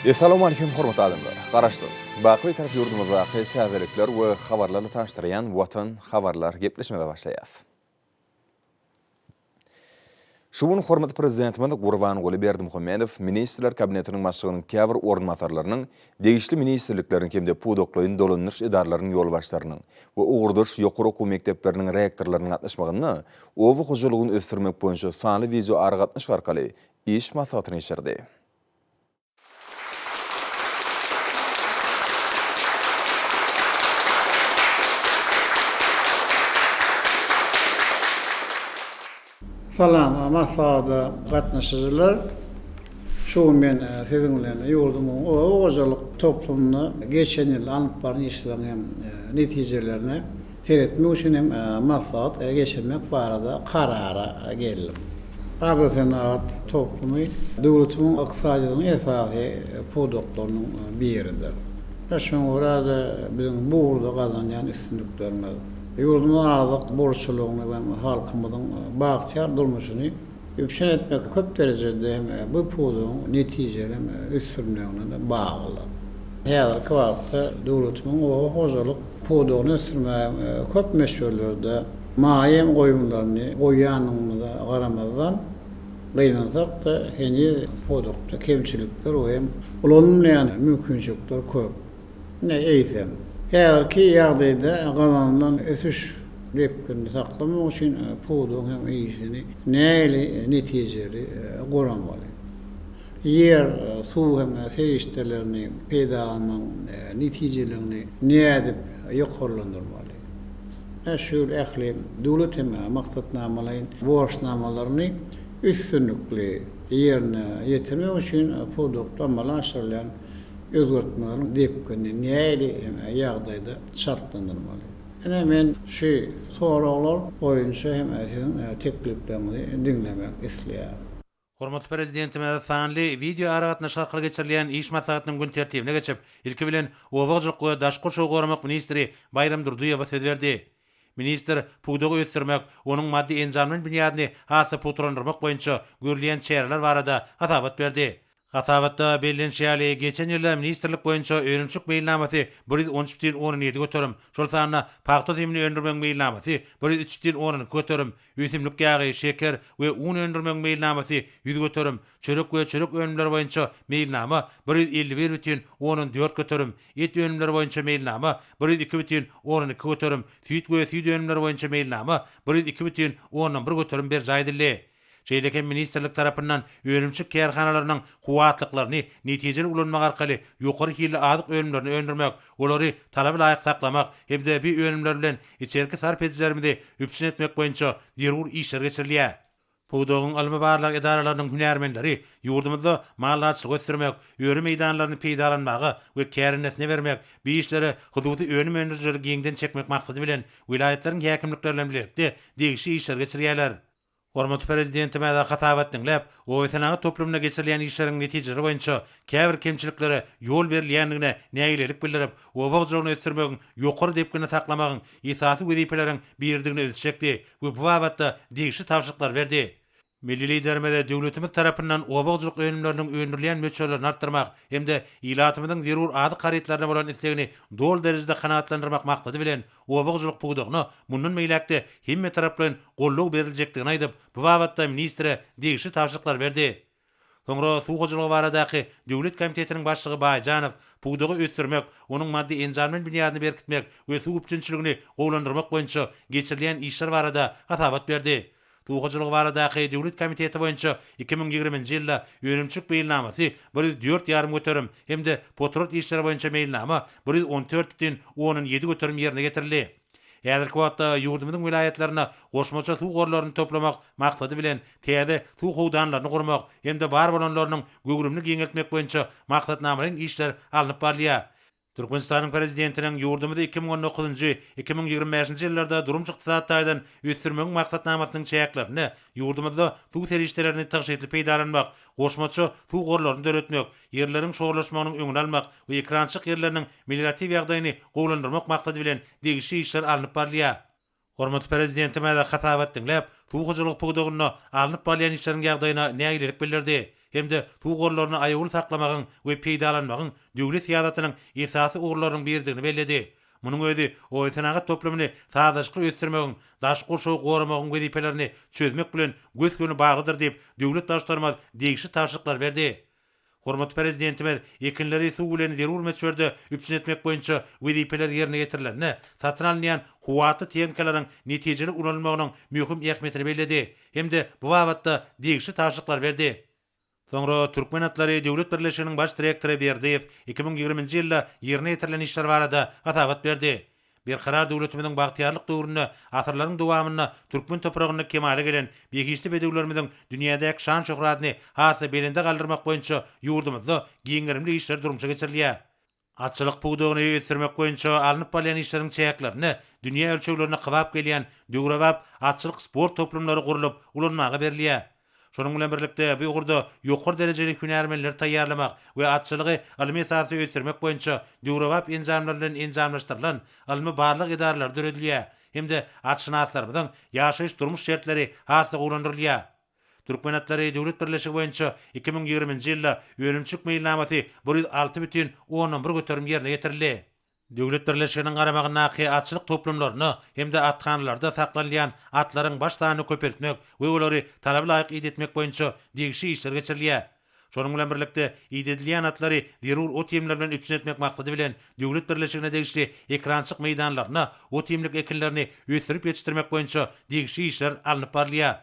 Essalawmalikim hormatly adamlar! Garaşsyz, baky Bitarap ýurdumyzdaky täzelikler we habarlarla tanyşdyrýan Watan habarlar gepleşimize başlaýas. Şu gün hormatly Prezidentimiz Gurbanguly Berdimuhamedow Ministrler Kabinetiniň Başlygynyň käbir orunbasarlarynyň, degişli ministrlikleriň hem-de pudaklaýyn dolandyryş edaralarynyň ýolbaşçylarynyň we ugurdaş ýokary okuw mekdepleriniň rektorlarynyň gatnaşmagynda oba hojalygyny ösdürmek boýunça sanly wideoaragatnaşyk arkaly iş maslahatyny geçirdi. Salam, maslahata gatnaşyjylar! Şu gün men siziň bilen ýurdumyzyň oba hojalyk toplumynda geçen ýyl alnyp baran işleriň hem netijelerine seretmek üçin hem maslahat geçirmek barada karara geldim. Agrosenagat toplumy döwletimiziň ykdysadyýetiniň esasy pudaklarynyň biridir. Şoňa görä-de, biziň bu ugurda gazanýan üstünliklerimiz ýurdumyzyň azyk bolçulygyny we halkymyzyň bagtyýar durmuşyny üpjün etmek köp derejede hem bu pudagyň netijeli hem ösdürilmegine-de baglydyr. Häzirki wagtda döwletimiziň oba hojalyk pudagyny ösdürmäge köp möçberlerde maýa goýumlaryny goýýandygymyza garamazdan, gynansak-da, heniz pudakda kemçilikler we hem ulanylmaýan mümkinçilikler köp. Ine, eýsem, häzirki ýagdaýda gazanylan ösüş depginini saklamak üçin pudagyň hem işini nähili netijeli guramaly? Ýer, suw hem serişdelerini peýdalanmagyň netijeligini nädip ýokarlandyrmaly? Ine, şu ýyl ähli döwlet hem maksatnamalaýyn borçnamalaryny üstünlikli ýerine ýetirmek üçin pudakda amala aşyrylýan özgertmeleriň depginini nähili hem ýagdaýda çaltlandyrmaly? Ine, men şu soraglar boýunça hem siziň teklipleriňizi diňlemek isleýärin. Hormatly Prezidentimiz sanly wideoaragatnaşyk arkaly geçirilýän iş maslahatynyň gün tertibine geçip, ilki bilen, oba hojalyk we daşky gurşawy goramak ministri Baýram Durdyýewe söz berdi. Ministr pudagy ösdürmek, onuň maddy-enjamlaýyn binýadyny has-da pugtalandyrmak boýunça görülýän çäreler barada hasabat berdi. Hasabatda bellenişi ýaly, geçen ýylda ministrlik boýunça önümçilik meýilnamasy 113 bütin ondan 7%, şol sanda pagta süýümini öndürmegiň meýilnamasy 103 bütin ondan 2%, ösümlik ýagy, şeker we un öndürmegiň meýilnamasy 100%, çörek we çörek önümleri boýunça meýilnama 151 bütin ondan 4%, et önümleri boýunça meýilnama 102 bütin ondan 2%, süýt we süýt önümleri boýunça meýilnama 102 bütin ondan 1% berjaý edildi. Şeýle hem ministrlik tarapyndan önümçilik kärhanalarynyň kuwwatlyklaryny netijeli ulanmak arkaly ýokary hilli azyk önümlerini öndürmek, olary talaba laýyk saklamak hem-de bi önümler bilen içerki sarp edijilerimizi üpjün etmek boýunça zerur işler geçirilýär. Pudagyň ylmy-barlag edaralarynyň hünärmenleri ýurdumyzda maldarçylygy ösdürmek, öri meýdanlaryny peýdalanmaga we kärendesine bermek, bi işlere hususy önüm öndürijileri giňden çekmek maksady bilen welaýatlaryň häkimlikleri bilen bilelikde degişli işleri geçirýärler. Hormatly Prezidentimize hasabat diňläp, obasenagat toplumynda geçirilýän işleriň netijeleri boýunça käbir kemçiliklere ýol berilýändigine nägilelik bildirip, oba hojalygyny ösdürmegiň ýokary depginini saklamagyň esasy wezipeleriň biridigine ünsi çekdi we bu babatda degişli tabşyryklary berdi. Milli Liderimiz döwletimiz tarapyndan oba hojalyk önümleriniň öndürilýän möçberlerini artdyrmak hem-de ilatymyzyň zerur azyk harytlaryna bolan islegini doly derejede kanagatlandyrmak maksady bilen, oba hojalyk pudagyna mundan beýläk-de hemmetaraplaýyn goldaw beriljekdigini aýdyp, bu babatda ministre degişli tabşyryklary berdi. Soňra Suw hojalygy baradaky döwlet komitetiniň başlygy Baýjanow pudagy ösdürmek, onuň maddy-enjamlaýyn binýadyny berkitmek we suw üpjünçiligini gowulandyrmak boýunça geçirilýän işler barada hasabat berdi. Suw hojalygy baradaky döwlet komiteti boýunça 2020-nji ýylda önümçilik meýilnamasy 104 ýarym göterim hem-de potrat işleri boýunça meýilnama 114 bütin ondan ýedi göterim ýerine ýetirildi. Häzirki wagtda ýurdumyzyň welaýatlarynda goşmaça suw gorlaryny toplamak maksady bilen täze suw howdanlaryny gurmak hem-de bar bolanlarynyň göwrümini giňeltmek boýunça maksatnamalaýyn işler alnyp barylýar. Türkmenistanyň Prezidentiniň ýurdumyzy 2019-njy, 2025-nji ýyllarda durmuş-ykdysady taýdan ösdürmegiň maksatnamasynyň çäklerinde ýurdumyzda suw serişdelerini tygşytly peýdalanmak, goşmaça suw gorlaryny döretmek, ýerleriň şorlaşmagynyň öňüni almak we ekrançylyk ýerleriniň melioratiw ýagdaýyny gowulandyrmak maksady bilen degişli işler alnyp barylýar. Hormatly Prezidentimiz hasabat diňläp, suw hojalygy pudagynda alnyp barylýan işleriň ýagdaýyna nägilelik bildirdi. hem-de suw gorlaryny aýawly saklamagyň we peýdalanmagyň döwlet syýasatynyň esasy ugurlarynyň biridigini belledi. Munuň özi obasenagat toplumyny sazlaşykly ösdürmegiň, daşky gurşawy goramagyň wezipelerini çözmek bilen gös-göni baglydyr diýip, döwlet Baştutanymyz degişli tabşyryklary berdi. Hormatly Prezidentimiz ekinleri suw bilen zerur möçberde üpjün etmek boýunça wezipeler ýerine ýetirilende, satyn alynýan kuwwatly tehnikalaryň netijeli ulanylmagynyň möhüm ähmiýetini belledi hem-de bu babatda degişli tabşyryklary berdi. Soňra Türkmen atlary döwlet birleşiginiň baş direktory Berdiýew 2020-nji ýylda ýerine ýetirilen işler barada hasabat berdi. Berkarar döwletimiziň bagtyýarlyk döwründe asyrlaryň dowamynda türkmen topragynda kemala gelen behişdi bedewlerimiziň dünýädäki şan-şöhratyny has-da belende galdyrmak boýunça ýurdumyzda giň gerimli işler durmuşa geçirilýär. Atçylyk pudagyny ösdürmek boýunça alnyp barylýan işleriň çäklerinde dünýä ölçeglerine kybap gelýän döwrebap atçylyk sport toplumlary gurlup ulanmaga berilýär. Şonuň bilen birlikde, bu ugurda ýokary derejeli hünärmenleri taýýarlamak we atçylygy ylmy esasda ösdürmek boýunça döwrebap enjamlar bilen enjamlaşdyrylan ylmy-barlag edaralary döredilýär hem-de atşynaslarymyzyň ýaşaýyş-durmuş şertleri has-da gowulandyrylýar. Türkmen atlary döwlet birleşigi boýunça 2020-nji ýylda önümçilik meýilnamasy 106 bütin ondan bir göterim ýerine ýetirildi. Döwlet birleşiginiň garamagyndaky atçylyk toplumlarynda hem-de athanalarda saklanylýan atlaryň baş sanyny köpeltmek we olary talaba laýyk idetmek boýunça degişli işler geçirilýär. Şonuň bilen birlikde, idedilýän atlary zerur ot-iýmler bilen üpjün etmek maksady bilen, döwlet birleşigine degişli ekrançyk meýdanlarynda ot-iýmlik ekinlerini ösdürip ýetişdirmek boýunça degişli işler alnyp barylýar.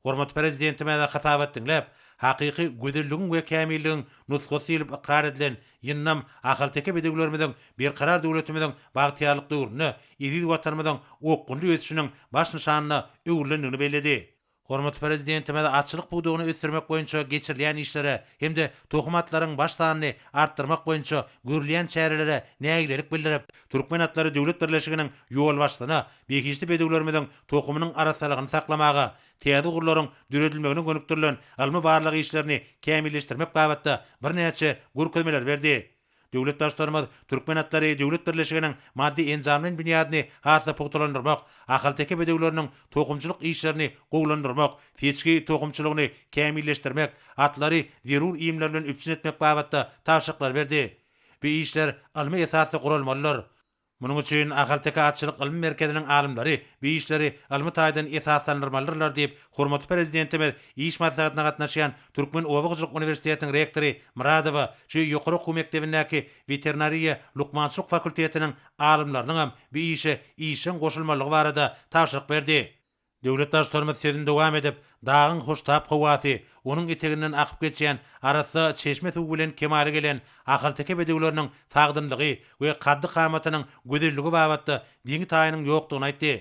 Hormatly Prezidentimize hasabat diňläp, hakyky gözelligiň we kämilligiň nusgasy diýlip ykrar edilen ýyndam ahalteke bedewlerimiziň Berkarar döwletimiziň bagtyýarlyk döwründe eziz Watanymyzyň okgunly ösüşiniň baş nyşanyna öwrülendigini belledi. Hormatly Prezidentimiz atçylyk pudagyny ösdürmek boýunça geçirilýän işlere hem-de tohum atlaryň baş sanyny artdyrmak boýunça görülýän çärelere nägilelik bildirip, Türkmen atlary döwlet birleşiginiň ýolbaşçysyna behişdi bedewlerimiziň tohumynyň arassalygyny saklamaga, täze ugurlaryň döredilmegine gönükdirilen ylmy-barlag işlerini kämilleşdirmek babatda birnäçe görkezmeleri berdi. Döwlet Baştutanymyz Türkmen atlary döwlet birleşiginiň maddy-enjamlaýyn binýadyny has-da pugtalandyrmak, ahalteke bedewleriniň tohumçylyk işlerini gowulandyrmak, seçgi tohumçylygyny kämilleşdirmek, atlary zerur iýmler bilen üpjün etmek babatda tabşyryklary berdi. Bu işler ylmy esasda guralmalydyr. Munuň üçin Ahalteke atçylyk ylmy merkeziniň alymlary bu işleri ylmy taýdan esaslandyrmalydyrlar diýip, hormatly Prezidentimiz iş maslahatyna gatnaşýan Türkmen oba hojalyk uniwersitetiniň rektory Myradowa şu ýokary okuw mekdebindäki weterinariýa lukmançylyk fakultetiniň alymlarynyňam bu işe işjeň goşulmalydygy barada tabşyryk berdi. Döwlet Baştutanymyz sözüni dowam edip, dagyň hoştap howasy, onuň eteginden akyp geçýän arassa çeşme suwy bilen kemala gelen ahalteke bedewleriniň sagdynlygy we kaddy-kamatynyň gözelligi babatda deňi-taýynyň ýokdugyny aýtdy.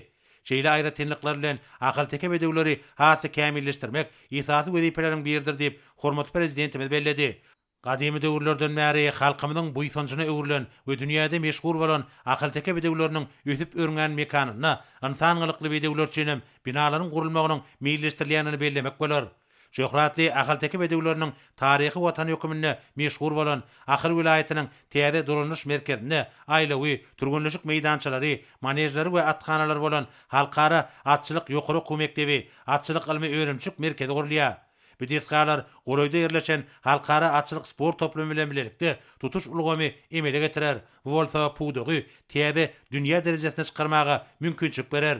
Şeýle aýratynlyklar bilen ahalteke bedewleri has-da kämilleşdirmek esasy wezipeleriň biridir diýip, hormatly Prezidentimiz belledi. Gadymy döwürlerden bäri halkymyzyň buýsanjyna öwrülen we dünýäde meşhur bolan ahalteke bedewleriniň ösüp-örňän mekanynda ynsan gylykly bedewler üçin hem binalaryň gurulmagynyň meýilleşdirilýändigini bellemek bolar. Şöhratly ahalteke bedewleriniň taryhy watany höküminde meşhur bolan Ahal welaýatynyň täze dolandyryş merkezinde aýlawy, türgenleşik meýdançalary, manežleri we athanalary bolan Halkara atçylyk ýokary okuw mekdebi, atçylyk ylmy-önümçilik merkezi gurulýar. Bu desgalar golaýda ýerleşen Halkara atçylyk sport toplumy bilen bilelikde tutuş ulgamy emele getirer, bu bolsa pudagy täze dünýä derejesine çykarmaga mümkinçilik berer.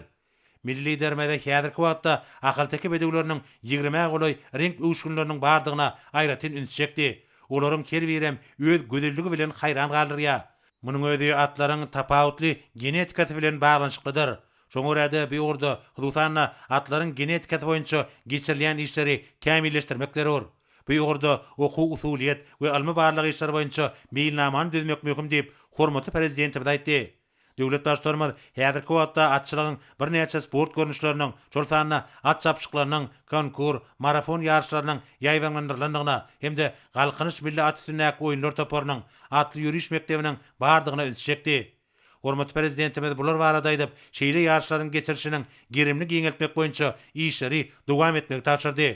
Milli Liderimiz häzirki wagtda ahalteke bedewleriniň ýigrimä golaý reňk öwüşginleriniň bardygyna aýratyn üns çekdi. Olaryň her birem öz gözelligi bilen haýran galdyrýar. Munuň özi atlaryň tapawutly genetikasy bilen baglanyşyklydyr. Şoňa görä-de, bu ugurda, hususan-da, atlaryň genetikasy boýunça geçirilýän işleri kämilleşdirmek zerur. Bu ugurda okuw-usulyýet we ylmy-barlag işleri boýunça meýilnamany düzmek möhüm diýip, hormatly Prezidentimiz aýtdy. Döwlet Baştutanymyz häzirki wagtda atçylygyň birnäçe sport görnüşleriniň, şol sanda at çapyşyklarynyň, konkur, marafon ýaryşlarynyň ýaýbaňlandyrylandygyna hem-de Galkynyş milli at üstündäki oýunlar toparynyň, atly ýöriş mekdebiniň bardygyna ünsi çekdi. Hormatly Prezidentimiz bular barada aýdyp, şeýle ýaryşlaryň geçirilişiniň gerimini giňeltmek boýunça işleri dowam etmegi tabşyrdy.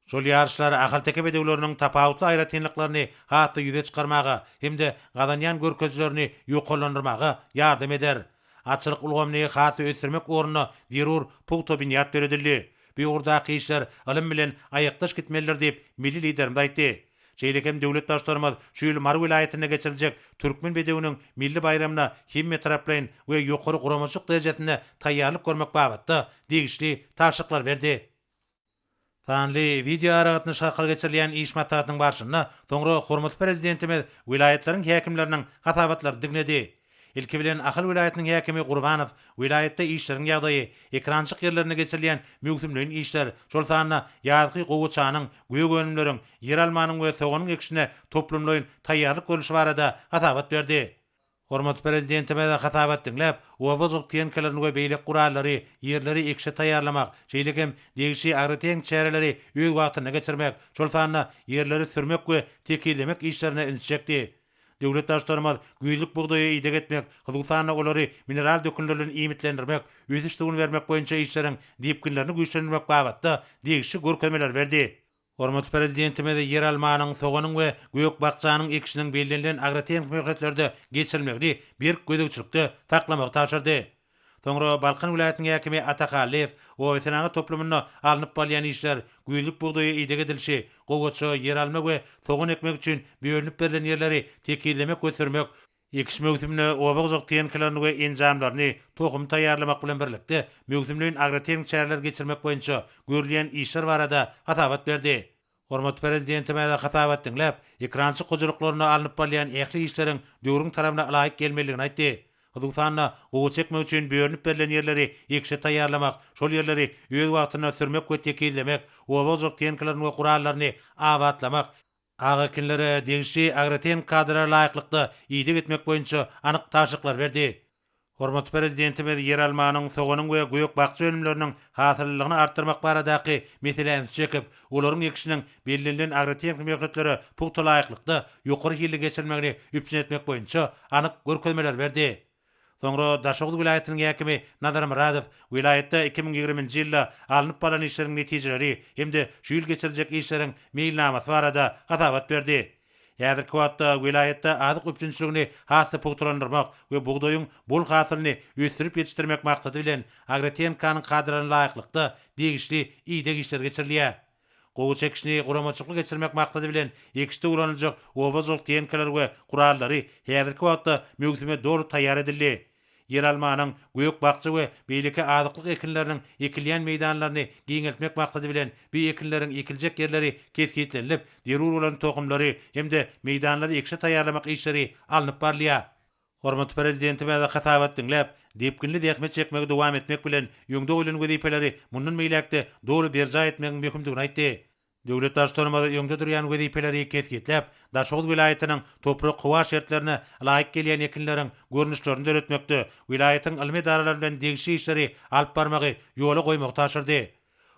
Şol ýaryşlar ahalteke bedewleriniň tapawutly aýratynlyklaryny has-da ýüze çykarmaga hem-de gazanýan görkezijilerini ýokarlandyrmaga ýardam eder. Atçylyk ulgamyny has-da ösdürmek ugrunda zerur pugta binýat döredildi. Bu ugurdaky işler ylym bilen aýakdaş gitmelidir diýip, milli Liderimiz aýtdy. Şeýle hem döwlet Baştutanymyz şu ýyl Mary welaýatynda geçiriljek Türkmen bedewiniň milli baýramyna hemmetaraplaýyn we ýokary guramaçylyk derejesinde taýýarlyk görmek babatda degişli tabşyryklary berdi. Sanly wideoaragatnaşyk arkaly geçirilýän iş maslahatynyň barşynda soňra hormatly Prezidentimiz welaýatlaryň häkimleriniň hasabatlaryny diňledi. Ilki bilen Ahal welaýatynyň häkimi Gurbanow welaýatda işleriň ýagdaýy, ekerançylyk ýerlerinde geçirilýän möwsümleýin işler, şol sanda ýazky gowaçanyň, gök önümleriň, ýeralmanyň we soganyň ekişine toplumlaýyn taýýarlyk görlüşi barada hasabat berdi. Hormatly Prezidentimiz hasabat diňläp, oba hojalyk tehnikalaryny we beýleki gurallary, ýerleri ekişe taýýarlamak, şeýle hem degişli agrotehniki çäreleri öz wagtynda geçirmek, şol sanda ýerleri sürmek we tekizlemek işlerine üns çekdi. Döwlet Baştutanymyz güýzlük bugdaýa ideg etmek, hususan-da olary mineral dökünler bilen iýmitlendirmek, ösüş suwuny bermek boýunça işleriň depginlerini güýçlendirmek babatda degişli görkezmeleri berdi. Hormatly Prezidentimiz ýeralmanyň, soganyň we gök-bakjanyň ekişiniň bellenilen agrotehniki möhletlerde geçirilmegini berk gözegçilikde saklamagy tabşyrdy. Soňra Balkan welaýatynyň häkimi Ata Hallyýew obasenagat toplumynda alnyp barylýan işler, güýzlük bugdaýa ideg edilişi, gowaça, ýeralma we sogan ekmek üçin bölünip berlen ýerleri tekizlemek we sürmek, Ekiş möwsüminde oba hojalyk tehnikalaryny we enjamlaryny, tohum taýýarlamak bilen birlikde, möwsümleýin agrotehniki çäreleri geçirmek boýunça görülýän işler barada hasabat berdi. Hormatly Prezidentimiz hasabat diňläp, ekerançylyk hojalyklarynda alnyp barylýan ähli işleriň döwrüň talabyna laýyk gelmelidigini aýtdy. Hususan-da, gowaça ekmek üçin bölünip berlen ýerleri ekişe taýýarlamak, şol ýerleri öz wagtynda sürmek we tekizlemek, oba hojalyk tehnikalaryny we gurallaryny abatlamak, Ak ekinlere degişli agrotehniki kadalara laýyklykda ideg etmek boýunça anyk tabşyryklar berdi. Hormatly Prezidentimiz ýeralmanyň, soganyň we gök-bakja önümleriniň hasyllylygyny artdyrmak baradaky meselä ünsi çekip, olaryň ekişiniň bellenilen agrotehniki möhletlere pugta laýyklykda ýokary hilli geçirilmegini üpjün etmek boýunça anyk görkezmeleri berdi. Soňra Daşoguz welaýatynyň häkimi Nazar Myradow welaýatda 2020-nji ýylda alnyp barlan işleriň netijeleri hem-de şu ýyl geçiriljek işleriň meýilnamasy barada hasabat berdi. Häzirki wagtda welaýatda azyk üpjünçiligini has-da pugtalandyrmak we bugdaýyň bol hasylyny ösdürip ýetişdirmek maksady bilen, agrotehnikanyň kadalaryna laýyklykda degişli ideg işleri geçirilýär. Gowaça ekişini guramaçylykly geçirmek maksady bilen, ekişde ulanyljak oba hojalyk tehnikalary we gurallary häzirki wagtda möwsüme doly taýýar edildi. Ýeralmanyň, gök-bakja we beýleki azyklyk ekinleriniň ekilýän meýdanlaryny giňeltmek maksady bilen, bu ekinleriň ekiljek ýerleri kesgitlenilip, zerur bolan tohumlary hem-de meýdanlary ekişe taýýarlamak işleri alnyp barylýar. Hormatly Prezidentimiz hasabat diňläp, depginli zähmet çekmegi dowam etmek bilen, öňde goýlan wezipeleri mundan beýläk-de doly berjaý etmegiň möhümdigini aýtdy. Döwlet Baştutanymyz öňde durýan wezipeleri kesgitläp, Daşoguz welaýatynyň toprak-howa şertlerine laýyk gelýän ekinleriň görnüşlerini döretmekde welaýatyň ylmy edaralary bilen degişli işleri alyp barmagy ýola goýmagy tabşyrdy.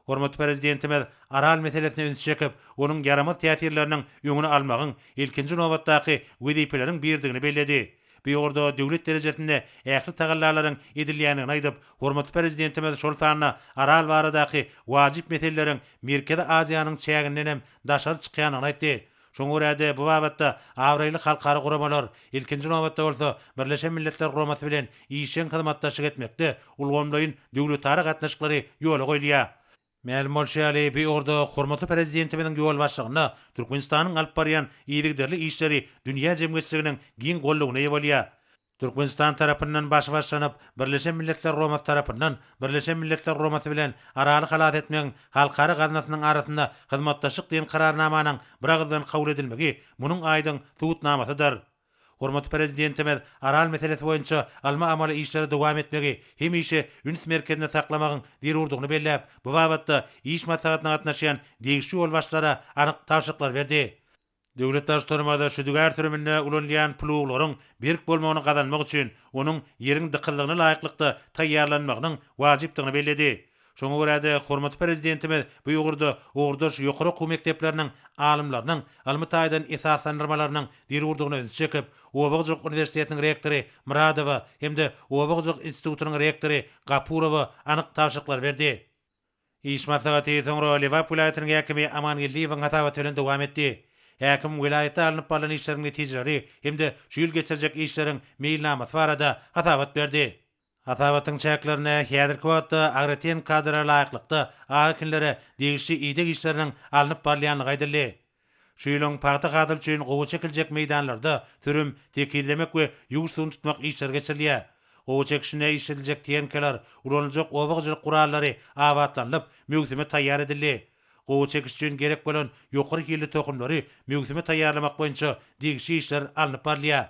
Hormatly Prezidentimiz Aral meselesine ünsi çekip, onuň ýaramaz täsirleriniň öňüni almagyň ilkinji nobatdaky wezipeleriň biridigini belledi. Bu ugurda döwlet derejesinde ähli tagallalaryň edilýändigini aýdyp, hormatly Prezidentimiz şol sanda Aral baradaky wajyp meseleleriň Merkezi Aziýanyň çäginden hem daşary çykýandygyny aýtdy. Şoňa görä-de, bu babatda abraýly halkara guramalar, ilkinji nobatda bolsa, Birleşen Milletler Guramasy bilen işjeň hyzmatdaşlyk etmekde ulgamlaýyn döwletara gatnaşyklary ýola goýulýar. Mälim bolşy ýaly, bu ugurda hormatly Prezidentimiziň ýolbaşçylygynda Türkmenistanyň alyp barýan yzygiderli işleri dünýä jemgyýetçiliginiň giň goldawyna eýe bolýar. Türkmenistan tarapyndan başy başlanyp, Birleşen Milletler Guramasy tarapyndan Birleşen Milletler Guramasy bilen Araly halas etmegiň Halkara gaznasynyň arasynda hyzmatdaşlyk diýen Kararnamanyň biragyzdan kabul edilmegi munuň aýdyň subutnamasydyr. Hormatly Prezidentimiz Aral meselesi boýunça ylmy-amaly işleri dowam etmegi hemişe üns merkezinde saklamagyň zerurdygyny belläp, bu babatda iş maslahatyna gatnaşýan degişli ýolbaşçylara anyk tabşyryklar berdi. Döwlet Baştutanymyz şüdügär sürüminde ulanylýan pluglaryň berk bolmagyny gazanmak üçin onuň ýeriň dykyzlygyna laýyklykda taýýarlanmagynyň wajypdygyny belledi. Şoňa görä-de, hormatly Prezidentimiz bu ugurda ugurdaş ýokary okuw mekdepleriniň alymlarynyň ylmy taýdan esaslandyrmalarynyň zerurdygyna ünsi çekip, Oba hojalyk uniwersitetiniň rektory Myradowa hem-de Oba hojalyk institutynyň rektory Gapurowa anyk tabşyryklary berdi. Iş maslahaty soňra Lebap welaýatynyň häkimi Aman Geldiýewiň hasabaty bilen dowam etdi. Häkim welaýatda alnyp barlan işleriň netijeleri hem-de şu ýyl geçiriljek işleriň meýilnamasy barada hasabat berdi. Hasabatyň çäklerinde häzirki wagtda agrotehniki kadalara laýyklykda ak ekinlere degişli ideg işleriniň alnyp barylýandygy aýdyldy. Şu ýylyň pagta hasyly üçin gowaça ekiljek meýdanlarda sürüm, tekizlemek we ýuwuş suwuny tutmak işleri geçirilýär. Gowaça ekişinde işlediljek tehnikalar, ulanyljak oba hojalyk gurallary abatlanylyp, möwsüme taýýar edildi. Gowaça ekiş üçin gerek bolan ýokary hilli tohumlary möwsüme taýýarlamak boýunça degişli işler alnyp barylýar.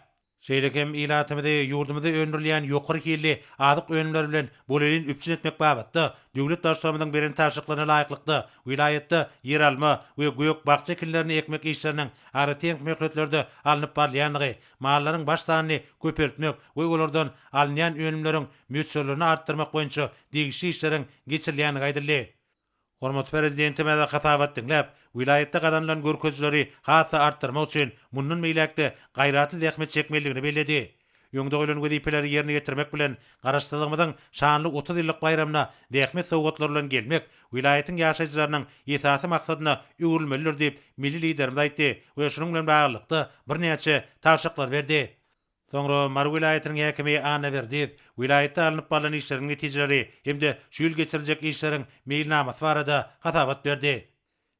Şeýle hem ilatymyzy ýurdumyzda öndürilýän ýokary hilli azyk önümleri bilen bolelin üpjün etmek babatda döwlet Baştutanymyzyň beren tabşyryklaryna laýyklykda, welaýatda ýeralma we gök-bakja ekinlerini ekmek işleriniň agrotehniki möhletlerde alnyp barylýandygy, mallaryň baş sanyny köpeltmek we olardan alynýan önümleriň möçberlerini artdyrmak boýunça degişli işleriň geçirilýändigi aýdyldy. Hormatly Prezidentimiz hasabat diňläp, welaýatda gazanylan görkezijileri has-da artdyrmak üçin mundan beýläk-de gaýratly zähmet çekmelidigini belledi. Öňde goýlan wezipeleri ýerine ýetirmek bilen, Garaşsyzlygymyzyň şanly 30 ýyllyk baýramyna zähmet sowgatlary bilen gelmek welaýatyň ýaşaýjylarynyň esasy maksadyna öwrülmelidir diýip, milli Liderimiz aýtdy we şunuň bilen baglylykda birnäçe tabşyryklary berdi. Soňra Mary welaýatynyň häkimi Anna Berdiýew welaýatda alnyp barlan işleriň netijeleri hem-de şu ýyl geçiriljek işleriň meýilnamasy barada hasabat berdi.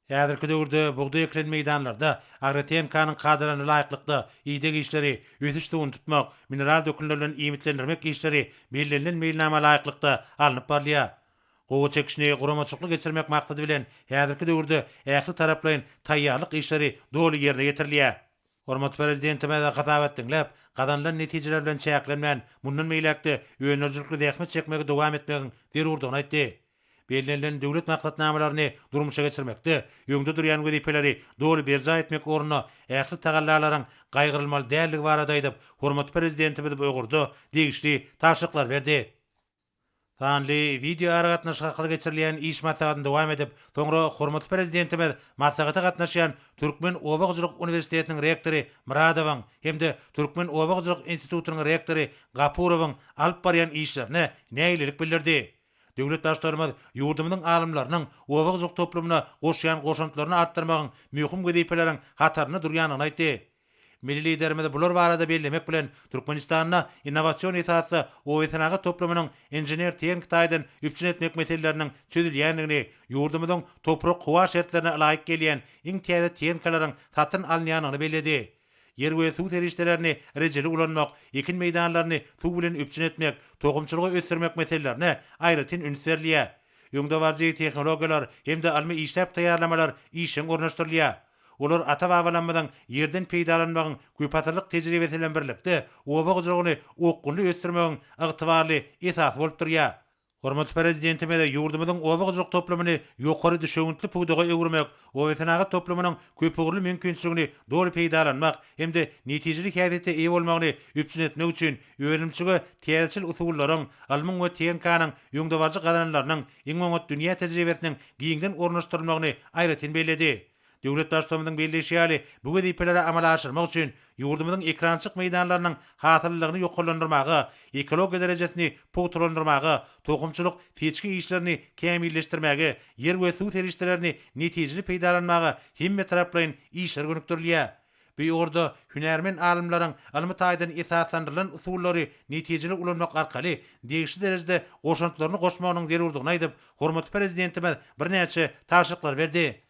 Häzirki döwürde bugdaý ekilen meýdanlarda agrotehnikanyň kadalaryna laýyklykda ideg işleri, ösüş suwuny tutmak, mineral dökünler bilen iýmitlendirmek işleri bellenilen meýilnama laýyklykda alnyp barylýar. Gowaça ekişini guramaçylykly geçirmek maksady bilen häzirki döwürde ähli taraplaýyn taýýarlyk işleri doly ýerine ýetirilýär. Hormatly Prezidentimiz hasabat diňläp, gazanylan netijeler bilen çäklenmän, mundan beýläk-de öndürijilikli zähmet çekmegi dowam etmegiň zerurdygyny aýtdy. Bellenilen döwlet maksatnamalaryny durmuşa geçirmekde öňde durýan wezipeleri doly berjaý etmek ugrunda ähli tagallalaryň gaýgyrylmaly däldigi barada aýdyp, hormatly Prezidentimiz bu ugurda degişli tabşyryklary berdi. Sanly wideoaragatnaşyk arkaly geçirilýän iş maslahatyny dowam edip, soňra hormatly Prezidentimiz maslahata gatnaşýan Türkmen oba hojalyk uniwersitetiniň rektory Myradowyň hem-de Türkmen oba hojalyk institutynyň rektory Gapurowyň alyp barýan işlerine nägilelik bildirdi. Döwlet Baştutanymyz ýurdumyzyň alymlarynyň oba hojalyk toplumyna goşýan goşantlaryny artdyrmagyň möhüm wezipeleriň hatarynda durýandygyny aýtdy. Milli Liderimiz bular barada bellemek bilen, Türkmenistanda innowasion esasda obasenagat toplumynyň inžener-tehniki taýdan üpjün etmek meseleleriniň çözülýändigini, ýurdumyzyň toprak-howa şertlerine ylaýyk gelýän iň täze tehnikalaryň satyn alynýandygyny belledi. Ýer we suw serişdelerini rejeli ulanmak, ekin meýdanlaryny suw bilen üpjün etmek, tohumçylygy ösdürmek meselelerine aýratyn üns berilýär. Öňdebaryjy tehnologiýalar hem-de ylmy işläp taýýarlamalar işjeň ornaşdyrylýar. Olar ata-babalarymyzyň ýerden peýdalanmagyň köpasyrlyk tejribesi bilen birlikde, oba hojalygyny okgunly ösdürmegiň ygtybarly esasy bolup durýar. Hormatly Prezidentimiz ýurdumyzyň oba hojalyk toplumyny ýokary düşewüntli pudaga öwürmek, obasenagat toplumynyň köpugurly mümkinçiligini doly peýdalanmak hem-de netijeli häsiýete eýe bolmagyny üpjün etmek üçin önümçilige täzeçil usullaryň, ylmyň we tehnikanyň öňdebaryjy gazananlarynyň, iň oňat dünýä tejribesiniň giňden ornaşdyrylmagyny aýratyn belledi. Döwlet Baştutanymyzyň belleýşi ýaly, bu wezipeleri amala aşyrmak üçin ýurdumyzyň ekerançylyk meýdanlarynyň hasyllylygyny ýokarlandyrmaga, ekologiýa derejesini pugtalandyrmaga, tohumçylyk, seçgi işlerini kämilleşdirmäge, ýer we suw serişdelerini netijeli peýdalanmaga hemmetaraplaýyn işler gönükdirilýär. Bu ugurda hünärmen alymlaryň ylmy taýdan esaslandyrylan usullary netijeli ulanmak arkaly degişli derejede goşantlaryny goşmagynyň zerurdygyny aýdyp, hormatly Prezidentimiz birnäçe tabşyryklary berdi.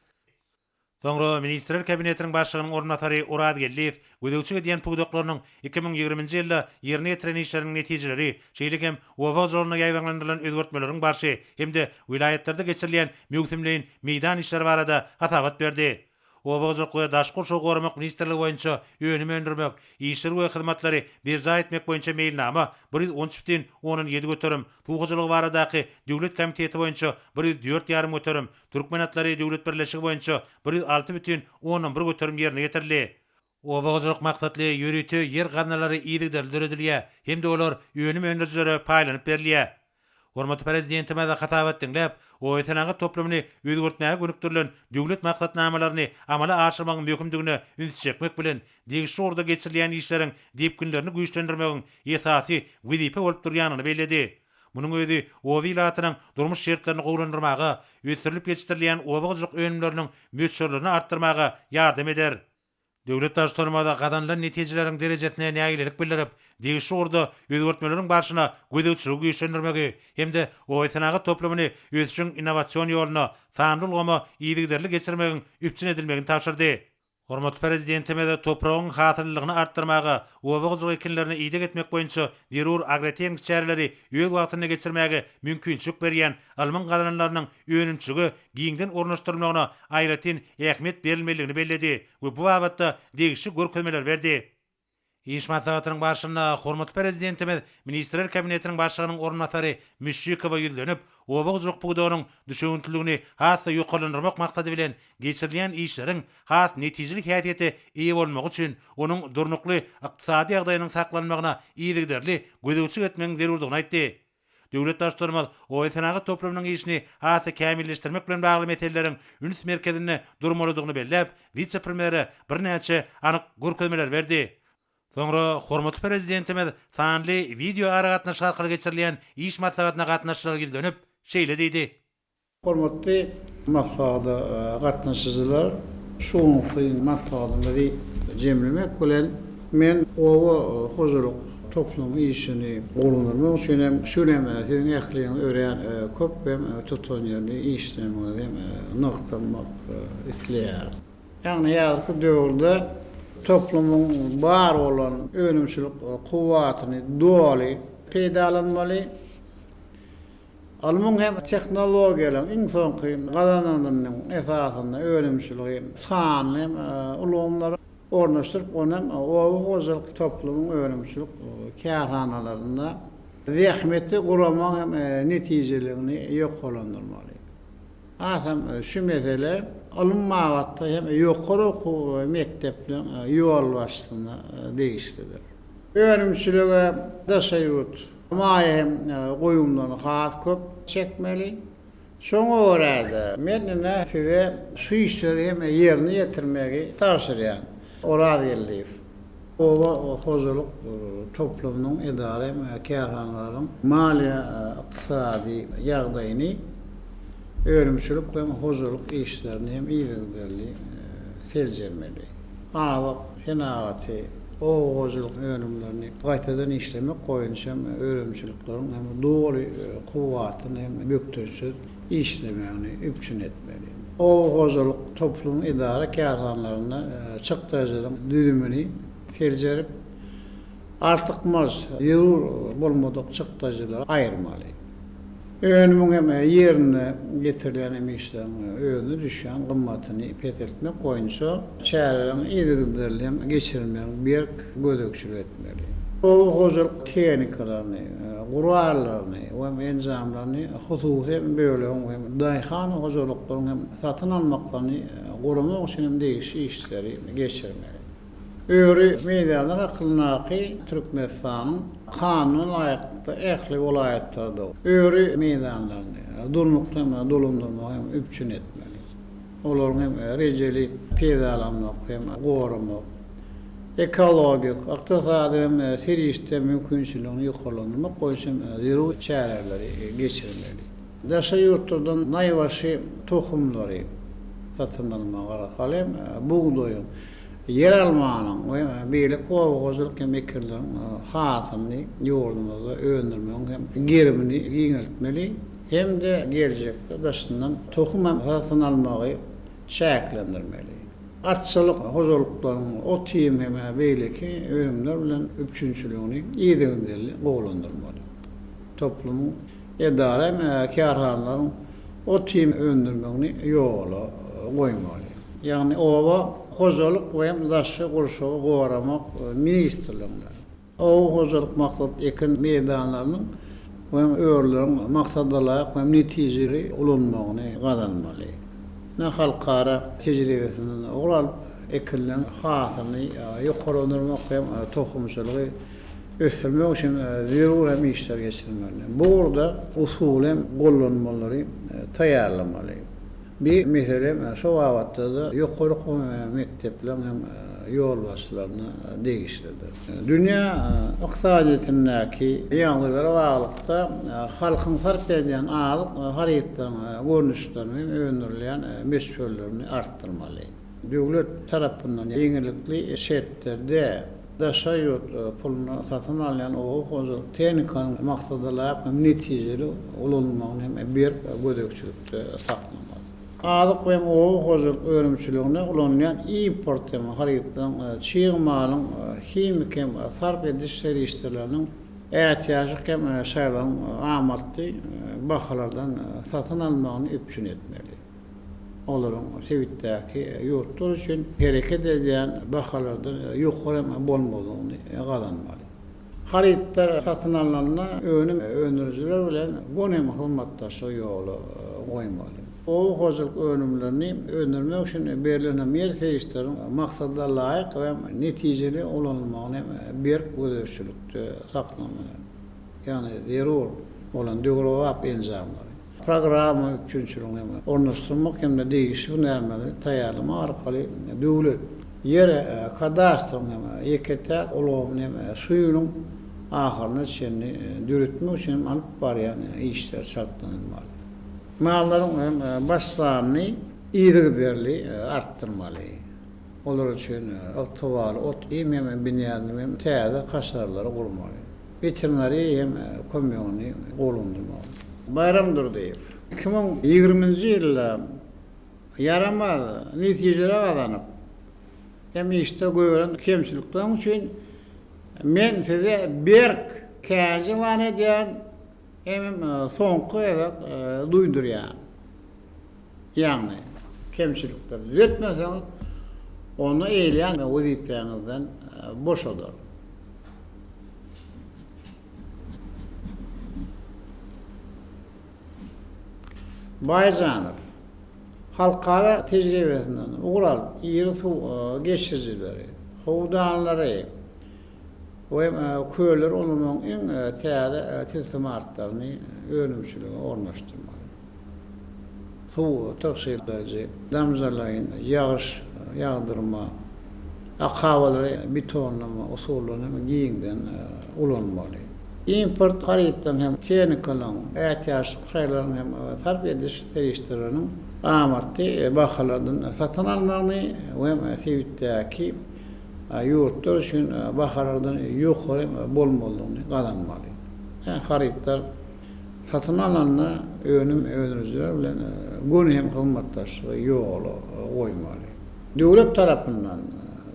Soňra Ministrler Kabinetiniň Başlygynyň orunbasary Oraz Geldiýew gözegçilik edýän pudaklarynyň 2020-nji ýylda ýerine ýetiren işleriniň netijeleri, şeýle hem oba hojalygynda ýaýbaňlandyrylan özgertmeleriň barşy hem-de welaýatlarda geçirilýän möwsümleýin meýdan işleri barada hasabat berdi. Oba hojalyk we daşky gurşawy goramak ministrligi boýunça önüm öndürmek, işleri we hyzmatlary berjaý etmek boýunça meýilnama 113 bütin ondan ýedi göterim, Suw hojalygy baradaky döwlet komiteti boýunça 104 ýarym göterim, Türkmen atlary döwlet birleşigi boýunça 106 bütin ondan bir göterim ýerine ýetirildi. Oba hojalyk maksatly ýörite ýer gaznalary yzygiderli döredilýär hem-de olar önüm öndürijilere paýlanyp berilýär. Hormatly Prezidentimiz hasabat diňläp, obasenagat toplumyny özgertmäge gönükdirilen döwlet maksatnamalaryny amala aşyrmagyň möhümdigine ünsi çekmek bilen, degişli ugurda geçirilýän işleriň depginlerini güýçlendirmegiň esasy wezipe bolup durýandygyny belledi. Munuň özi oba ilatynyň durmuş şertlerini gowulandyrmaga, ösdürilip ýetişdirilýän oba hojalyk önümleriniň möçberlerini artdyrmaga ýardam eder. Döwlet Baştutanymyz gazanylan netijeleriň derejesine nägilelik bildirip, degişli ugurda özgertmeleriň barşyna gözegçiligi güýçlendirmegi hem-de obasenagat toplumyny ösüşiň innowasion ýoluna, sanly ulgama yzygiderli geçirmegiň üpjün edilmegini tabşyrdy. Hormatly Prezidentimiz topragyň hasyllylygyny artdyrmaga, oba hojalyk ekinlerine ideg etmek boýunça zerur agrotehniki çäreleri öz wagtynda geçirmäge mümkinçilik berýän ylmyň gazananlarynyň önümçilige giňden ornaşdyrylmagyna aýratyn ähmiýet berilmelidigini belledi we bu babatda degişli görkezmeleri berdi. Iş maslahatynyň barşynda hormatly Prezidentimiz Ministrler Kabinetiniň Başlygynyň orunbasary Müşşikowa ýüzlenip, oba hojalyk pudagynyň düşewüntliligini has-da ýokarlandyrmak maksady bilen geçirilýän işleriň has netijeli häsiýete eýe bolmagy üçin onuň durnukly ykdysady ýagdaýynyň saklanmagyna yzygiderli gözegçilik etmegiň zerurdygyny aýtdy. Döwlet Baştutanymyz oba-senagat toplumynyň işini has-da kämilleşdirmek bilen bagly meseleleriň üns merkezinde durmalydygyny belläp, wise-premýere birnäçe anyk görkezmeleri berdi. Soňra hormatly Prezidentimiz sanly wideoaragatnaşyk arkaly geçirilýän iş maslahatyna gatnaşyjylara ýüzlenip, şeýle diýdi. Hormatly maslahata gatnaşyjylar, şu günki maslahatymyzy jemlemek bilen, men oba hojalyk toplumyň işini gowulandyrmak üçin hem, şu gün hem siziň ähliňiz örän köp hem tutanýerli işlemegiňizi hem nygtamak isleýärin. Ýagny häzirki döwürde toplumyň bar bolan önümçilik kuwwatyny doly peýdalanmaly. Ylmyň hem tehnologiýalaryň iň soňky gazananynyň esasynda önümçiligi sanly ulgamlara ornaşdyryp, ony hem oba hojalyk toplumyň önümçilik kärhanalarynda zähmeti guramagyň hem netijeligini ýokarlandyrmaly. Hasam şu mesele ylym babatda hem ýokary okuw mekdepleriň ýolbaşçysyna degişlidir. Önümçilige daşary ýurt Maýa hem goýumlaryny has köp çekmeli. Şoňa görä-de, men ine size şu işleri hem ýerine ýetirmegi tabşyrýan. Orazgeldiýew. Oba hojalyk toplumynyň edara hem kärhanalaryň maliýe-ykdysady ýagdaýyny, önümçilik hem hojalyk işlerini hem yzygiderli seljermeli. Azyk senagaty, oba hojalyk önümlerini gaýtadan işlemek boýunça hem önümçilikleriň hem doly kuwwatyny hem bökdençsiz işlemegini üpjün etmeli. Oba hojalyk toplumyň edara-kärhanalarynda çykdajylaryň düzümini seljerip, artykmaç, zerur bolmadyk çykdajylary aýyrmaly. Önümiň hem ýerinde getirilýän hem işleriň özüne düşýän gymmatyny peseltmek boýunça çäreleriň yzygiderli hem geçirilmegine berk gözegçilik etmeli. Oba hojalyk tehnikalaryny, gurallaryny we hem enjamlaryny hususy hem bölegiň hem daýhan hojalyklaryň hem satyn almaklaryny guramak üçin hem degişli işleri geçirmeli. Öri meýdanlar hakyndaky Türkmenistanyň Kanuna laýyklykda ähli welaýatlarda öri meýdanlaryny durnukly hem dolandyrmagy hem üpjün etmeli. Olaryň hem rejeli peýdalanmak hem goramak, ekologik, ykdysady hem serişde mümkinçiligini ýokarlandyrmak boýunça hem zerur çäreleri geçirmeli. Daşary ýurtlardan naýbaşy tohumlary satyn almak arkaly hem bugdaýyň, ýeralmanyň we beýleki oba hojalyk hem ekinleriň hasylyny ýurdumyzda öndürmegiň hem gerimini giňeltmeli hem-de geljekde daşyndan tohum hem satyn almagy çäklendirmeli. Atçylyk hojalyklaryň ot-iým hem beýleki önümler bilen üpjünçiligini yzygiderli gowulandyrmaly. Toplumyň edara hem kärhanalaryň ot-iým öndürmegini ýola goýmaly. Ýagny oba hojalyk we hem daşky gurşawy goramak ministrligine. Oba hojalyk maksatly ekin meýdanlarynyň we hem örüleriň maksadalaýyk we hem netijeli ulanmagyny gazanmaly. Ine halkara tejribesinden ugur alyp, ekinleriň hasylyny ýokarlandyrmak hem tohumçylygy ösdürmek üçin zerur hem işler geçirmeli. Bu ugurda usuly hem gollanmalary taýýarlamaly. Bir mesele hem şo babatda-da ýokary okuw mekdepleriň hem ýolbaşçylaryna degişlidir. Dünýä ykdysadyýetindäki ýagdaýlara baglylykda halkyň sarp edýän azyk harytlaryň görnüşlerini hem öndürilýän möçberlerini artdyrmaly. Döwlet tarapyndan ýeňillikli şertlerde daşary ýurt puluna satyn alynýan oba hojalyk tehnikanyň maksadalaýyk hem netijeli ulanylmagyny hem berk gözegçilikde saklamaly. Azyk we oba hojalyk önümçiliginde ulanylýan import hem harytlaryň, çig malyň, himiki hem sarp ediş serişdeleriniň, ätiýaçlyk hem şaýlaryň amatly bahalardan satyn almagyny üpjün etmeli. Olaryň sebitdäki ýurtlar üçin hereket edýän bahalardan ýokary hem bolmazlygyny gazanmaly. Harytlar satyn alnanda önüm öndürijiler bilen göni hyzmatdaşlygy ýola goýmaly. Oba hojalyk önümlerini öndürmek üçin berlen hem ýer serişdeleriniň maksada laýyk we netijeli ulanylmagyny hem berk gözegçilikde saklamaly. Ýagny zerur bolan döwrebap enjamlary, programma üpjünçiligini hem ornaşdyrmak hem-de degişli hünärmenleri taýýarlamak arkaly döwlet ýer kadastrynyň hem ýeke-täk ulgamyny hem şu ýylyň ahyryna çenli döretmek üçin hem alyp barýan işler çaltlanylmaly. Mallaryň hem baş sanyny yzygiderli artdyrmaly. Olar üçin ygtybarly ot-iým hem binýadyny hem täze kaşarlary gurmaly. Weterinariýa hem kömegini gowulandyrmaly. Baýram Durdyýew, 2020-nji ýylda ýaramaz netijeler gazanyp, hem işde goýberen kemçilikleriň üçin men size berk käýinç yglan edýärin, hemem soňky gezek duýdurýaryn. Ýagny, kemçilikleri düzetmeseňiz, onda eýleýän wezipäňizden boşadaryn. Baýjanow, halkara tejribesinden ugur alyp, iri suw geçirijileri, howdanlary we kölleri ulanmagyň iň täze tilsimatlaryny önümçilige ornaşdyrmaly. Suw tygşytlaýjy, damjalaýyn ýagyş ýagdyrma, akabalary betonlama usullaryny hem giňden ulanmaly. Import harytlaryň hem tehnikalaryň, ätiýaçlyk şaýlaryň hem sarp ediş serişdeleriniň amatly bahalardan satyn almagyny we hem sebitdäki ýurtlar üçin bahalardan ýokary bolmazlygyny gazanmaly. Harytlar Satyn alnanda önüm öndürijiler bilen göni hem hyzmatdaşlygy ýola goýmaly. Döwlet tarapyndan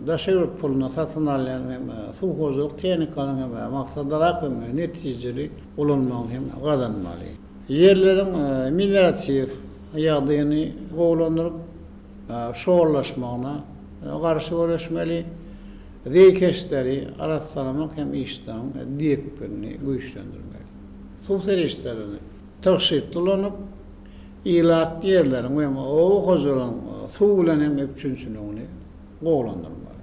daşary ýurt puluna satyn alýan hem suw hojalyk tehnikanyň hem maksadalaýyk hem netijeli ulanmagyny hem gazanmaly. Ýerleriň melioratiw ýagdaýyny gowulandyryp, şorlaşmagyna garşy göreşmeli. Zeýkeşleri arassalamak hem işleriň depginini güýçlendirmeli. Suw serişdelerini tygşytly ulanyp, ilatly ýerleriň we oba hojalygyň suw bilen hem üpjünçiligini gowulandyrmaly.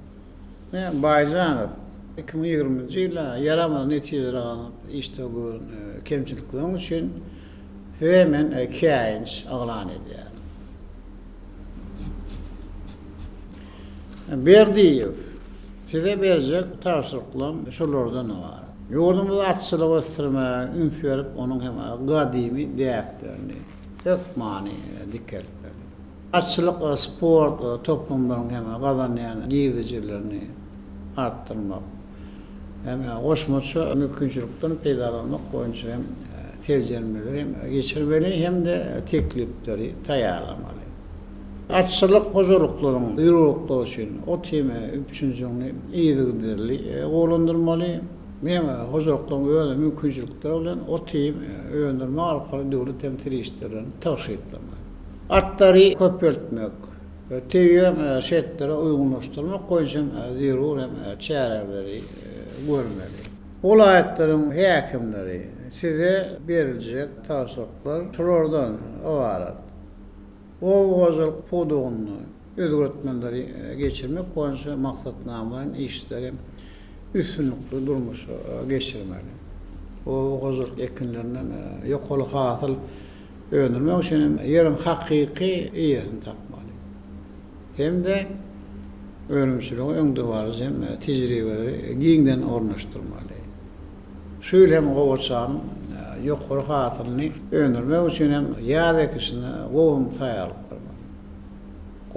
Men Baýjanow, 2020-nji ýylda ýaramaz netijeler gazanyp işde gören kemçilikleriň üçin size men käýinç yglan edýärin. Berdiýew, Size berjek tabşyryklarym şulardan ybarat. Ýurdumyzda atçylygy ösdürmäge üns berip, onuň hem gadymy däplerini hökmany dikeltmeli. Atçylyk sport toplumlaryň hem gazanýan girdejilerini artdyrmak hem goşmaça mümkinçilikden peýdalanmak boýunça hem seljermeleri hem geçirmeli hem-de teklipleri taýýarlamaly. Atçylyk hojalyklaryň zerurlyklary üçin ot-iým üpjünçiligini yzygiderli gowulandyrmaly. Hem hojalyklaryň öz mümkinçilikleri bilen ot-iým öndürmek arkaly döwlet hem serişdelerini tygşytlamaly. Atlary köpeltmek, tebigy şertlere uýgunlaşdyrmak boýunça hem zerur hem çäreleri görmeli. Welaýatlaryň häkimleri, size beriljek tabşyryklar şulardan ybarat. Oba hojalyk pudagynda özgertmeleri geçirmek boýunça maksatnamalaýyn işleri üstünlikli durmuşa geçirmeli. Oba hojalyk ekinlerinden ýokary hasyl öndürmek üçin hem ýeriň hakyky eýesini tapmaly hem-de önümçilige öňdebaryjy hem tejribeleri giňden ornaşdyrmaly. Şu ýyl hem gowaçanyň ýokary hasylyny öndürmek üçin hem ýaz ekişine gowy taýýarlyk görmeli.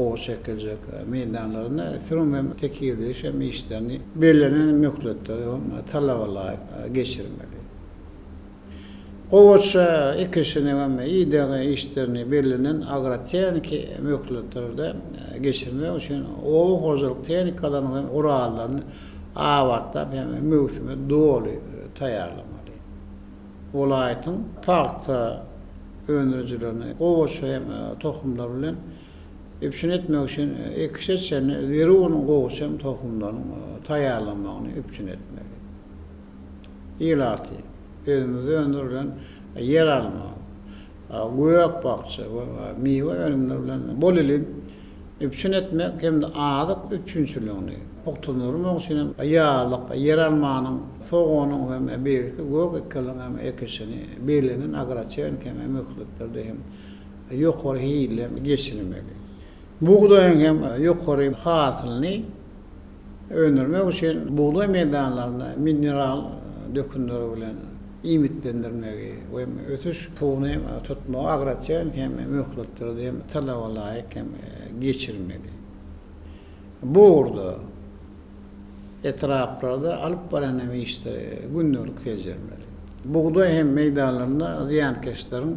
Gowaça ekiljek meýdanlarynda sürüm hem tekizleýiş hem işlerini bellenen möhletde hem talaba laýyk geçirmeli. Gowaça ekişini hem ideg işlerini bellenen agrotehniki möhletlerde geçirmek üçin oba hojalyk tehnikalaryny hem gurallaryny abatlap hem möwsüme doly taýýarlamaly. Welaýatyň pagta öndürijilerini gowaça hem tohumlar bilen üpjün etmek üçin ekişe çenli zerur bolan gowaça hem tohumlaryň taýýarlanmagyny üpjün etmeli. Ilaty özümizde öndürilen ýeralma, gök-bakja we miwe önümleri bilen bolelin üpjün etmek hem-de azyk üpjünçiligini pugtalandyrmak üçin hem ýazlyk ýeralmanyň, soganyň hem beýleki gök ekinleriň hem ekişini bellenen agrotehniki hem möhletlerde hem ýokary hilli hem geçirmeli. Bugdaýyň hem ýokary hasylyny öndürmek üçin bugdaý meýdanlaryny mineral dökünleri bilen iýmitlendirmegi we ösüş suwuny tutmagy agrotehniki hem möhletlerde hem talaba laýyk hem geçirmeli. Bu ugurda etraplarda alyp barýan hem işleri gündelik seljermeli. Bugdaý hem meýdanlarynda zyýankeşleriň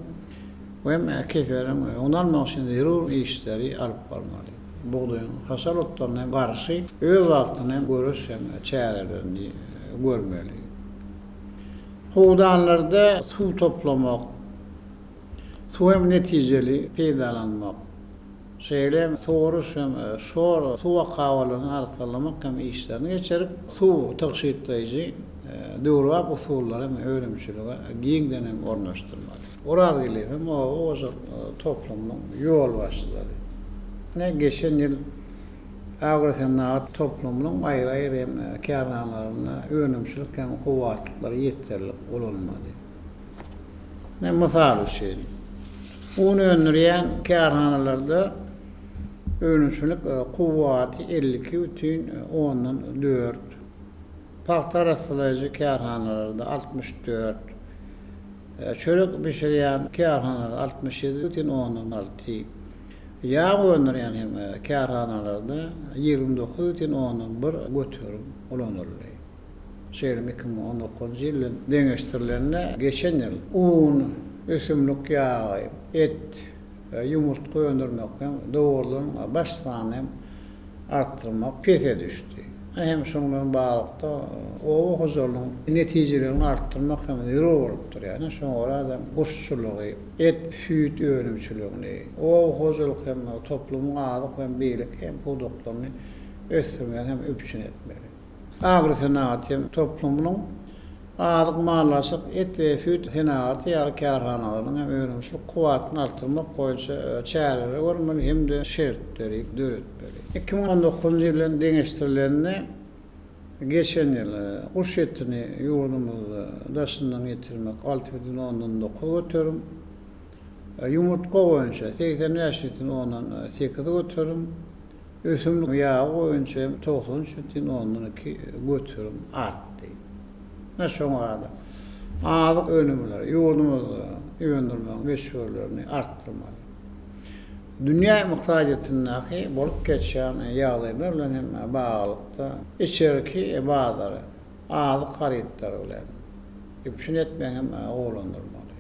we keselleriň öňüni almak üçin zerur işleri alyp barmaly. Bugdaýyň haşal otlaryna garşy öz wagtynda göreş hem çärelerini görmeli. Howdanlarda suw toplamak, suw hem netijeli peýdalanmak, şeýle hem soruş hem şor suw akabalaryny arassalamak hem işlerini geçirip, suw tygşytlaýjy döwrebap usullary hem önümçilige giňden hem ornaşdyrmaly. Orazgeldi hem oba hojalyk toplumynyň ýolbaşçylary. Ine, geçen ýyl agrosenagat toplumynyň aýry-aýry hem kärhanalarynda önümçilik hem kuwwatlyklary ýeterlik ulanylmady. Ine, mysal üçin, un öndürýän kärhanalarda önümçilik kuwwaty 52 bütin ondan dört, pagta arassalaýjy kärhanalarda 64, Çörek bişirýän kärhanalar 67,6, ýag öndürýän hem kärhanalarda 29,1 göterim ulanyldy. Şeýle hem 2019-njy ýyl bilen deňeşdirilende, geçen ýyl un, ösümlik ýagy, et, ýumurtga öndürmek hem dowarlaryň baş sanyny hem artdyrmak pese düşdi. Hem şonuň bilen baglylykda oba hojalygynyň netijeliligini artdyrmak hem zerur bolup durýar. Ine, şoňa görä-de guşçulygy, et-süýt önümçiligini, oba hojalyk hem toplumyň azyk hem beýleki hem pudaklaryny ösdürmegi hem üpjün etmeli. Agrosenagat hem toplumynyň azyk, maldarçylyk, et we süýt senagaty ýaly kärhanalarynyň hem önümçilik kuwwatyny artdyrmak boýunça çäreleri görmeli hem-de şertleri döretmeli. 2019-njy ýyl bilen deňeşdirilende, geçen ýyl guş etini ýurdumyzda daşyndan getirmek 6,9 göterim, ýumurtga boýunça 85,8 göterim, Ösümlik ýagy boýunça hem 93 bütin ondan iki göterim artdy. Ine şoňa görä-de, azyk önümleri ýurdumyzda öndürmegiň möçberlerini artdyrmaly. Dünýä ykdysadyýetindäki bolup geçýän ýagdaýlar bilen hem baglylykda içerki bazary azyk harytlary bilen üpjün etmegi hem gowulandyrmaly.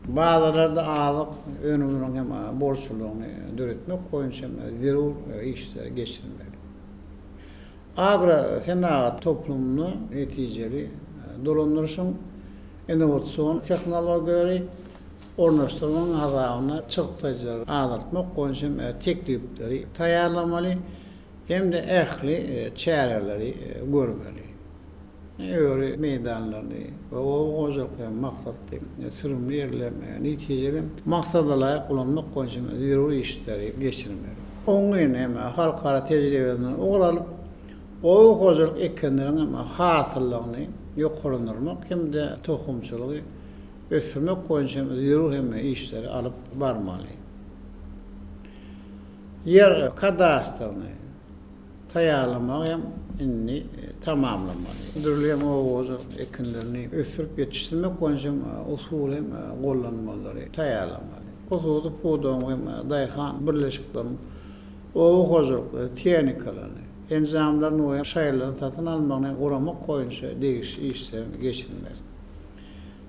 Bazarlarda azyk önümleriniň hem bolçulygyny döretmek boýunça hem zerur işleri geçirmeli. Agrosenagat toplumyny netijeli dolandyryşyň innowasion tehnologiýalary ornaşdyrmagyň hasabyna çykdajylary azaltmak boýunça hem teklipleri taýýarlamaly hem-de ähli çäreleri görmeli. Öri meýdanlaryny we oba hojalyk hem maksatly sürümli ýerlerini netijeli maksadalaýyk ulanmak boýunça zerur işleri geçirmeli. Oňyn hem halkara tejribesinden ugur alyp, oba hojalyk ekinleriň hem hasyllygyny ýokarlandyrmak hem-de tohumçylygy ösdürmek boýunça zerur hem işleri alyp barmaly. Ýer kadastryny taýýarlamagy hem indi tamamlamaly. Dürli hem oba hojalyk ekinlerini ösdürip ýetişdirmek boýunça hem usuly hem gollanmalary taýýarlamaly. Hususy pudagyň hem daýhan birleşikleriniň. Oba hojalyk tehnikalaryny, enjamlaryny we şaýlaryny satyn almagyny guramak boýunça degişli işleri geçirmeli.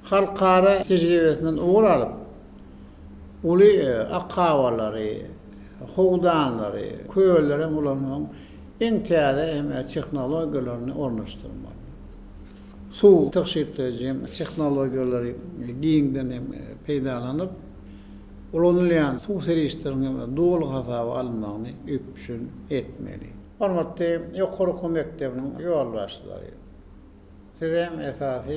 Halkara tejribesinden ugur alyp, uly akabalary, howdanlary, kölleri hem ulanmagyň iň täze hem tehnologiýalaryny ornaşdyrmaly. Suw tygşytlaýjy tehnologiýalary giňden hem peýdalanyp, ulanylýan suw serişdeleriniň hem doly hasaba alynmagyny üpjün etmeli. Hormatly ýokary okuw mekdebiniň ýolbaşçylary! Size hem esasy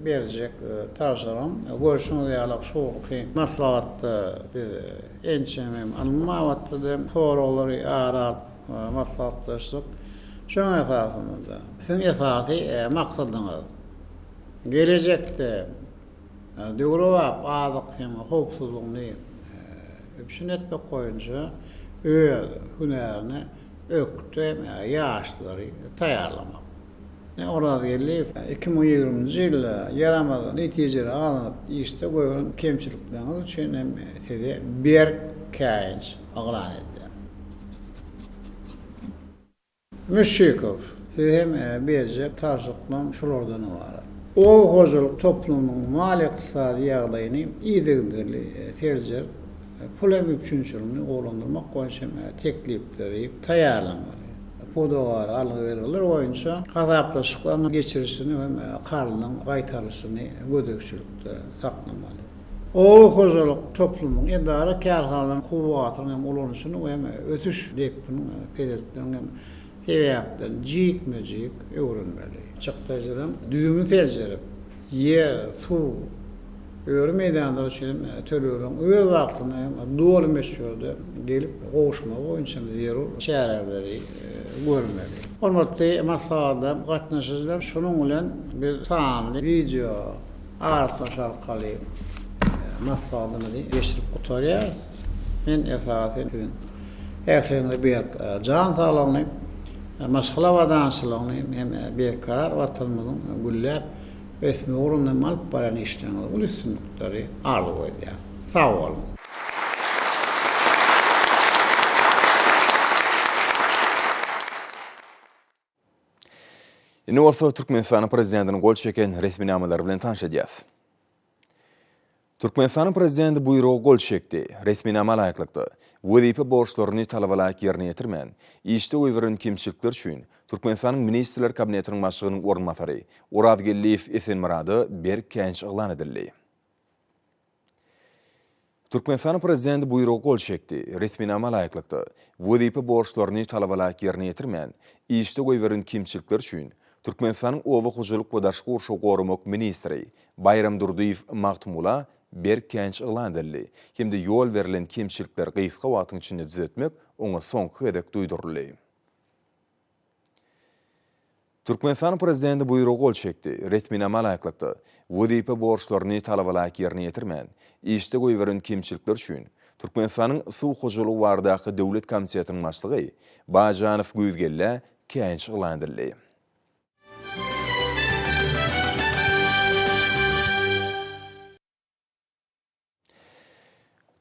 berjek tabşyrygym, görşüňiz ýaly şu günki maslahatda biz ençeme hem ylmy babatda-da soraglary ara alyp maslahatlaşdyk. Şonuň esasynda-da siziň esasy maksadyňyz gelejekde döwrebap azyk hem howpsuzlygyny üpjün etmek boýunça öz hünärine ökde ýaşlary taýýarlamak. Orazgeldiýew 2020-nji ýylda ýaramaz netijeleri gazanyp, işde goýberen kemçilikleriňiz üçin hem size berk käýinç yglan edýän. Müşşikow, size hem berjek tabşyryklarym şulardan ybarat. Oba hojalyk toplumynyň maliýe-ykdysady ýagdaýyny yzygiderli seljerip, pul hem üpjünçiligini gowulandyrmak boýunça teklipleri taýýarlamaly. Pudagara algy-bergiler boýunça hasaplaşyklaryň geçirilişini hem karzynyň gaýtarylyşyny gözegçilikde saklamaly. Oba hojalyk toplumynyň edara-kärhanalaryň kuwwatynyň hem ulanyşyny we hem ösüş depginiň peseltmegiň hem sebäplerini jikme-jik öwrenmeli. Çykdajylaryň düzümini seljerip, ýer, suw, öri meýdanlary üçin tölegleriň öz wagtynda hem doly möçberde gelip gowuşmagy boýunça zerur çäreleri görmeli. Hormatly maslahata gatnaşyjylar, şunuň bilen biz sanly wideo aragatnaşyk arkaly maslahatymyzy geçirip gutarýarys. Men esasy siziň ähliňize berk jan saglygyny, maşgala abadançylygyny hem berkarar Watanymyzyň gülläp ösmegi ugrunda alyp barýan işleriňizde uly üstünlikleri arzuw edýän. Sag boluň! Indi bolsa Türkmenistanyň Prezidentiniň gol çeken resminamalary bilen tanyş edýäris. Türkmenistanyň Prezidenti buýruga gol çekdi. Resminama laýyklykda, wezipe borçlaryny talabalaýyk ýerine ýetirmän, işde goýberen kemçilikler üçin Türkmenistanyň Ministrler Kabinetiniň Başlygynyň orunbasary Orazgeldiýew Esenmyrada berk käýinç yglan edildi. Türkmenistanyň Prezidenti buýruga gol çekdi. Resminama laýyklykda, wezipe borçlaryny talabalaýyk ýerine ýetirmän, işde goýberen kemçilikler üçin Türkmenistanyň Oba hojalyk we daşky gurşawy goramak ministri Baýram Durdyýew Magtymgula berk käýinç yglan edildi hem-de ýol berlen kemçilikleri gysga wagtyň içinde düzetmek oňa soňky gezek duýduryldy. Türkmenistanyň Prezidenti buýruga gol çekdi. Resminama laýyklykda, wezipe borçlaryny talabalaýyk ýerine ýetirmän, işde goýberen kemçilikler üçin Türkmenistanyň Suw hojalygy baradaky döwlet komitetiniň başlygy Baýjanow Güýzgeldä käýinç yglan edildi.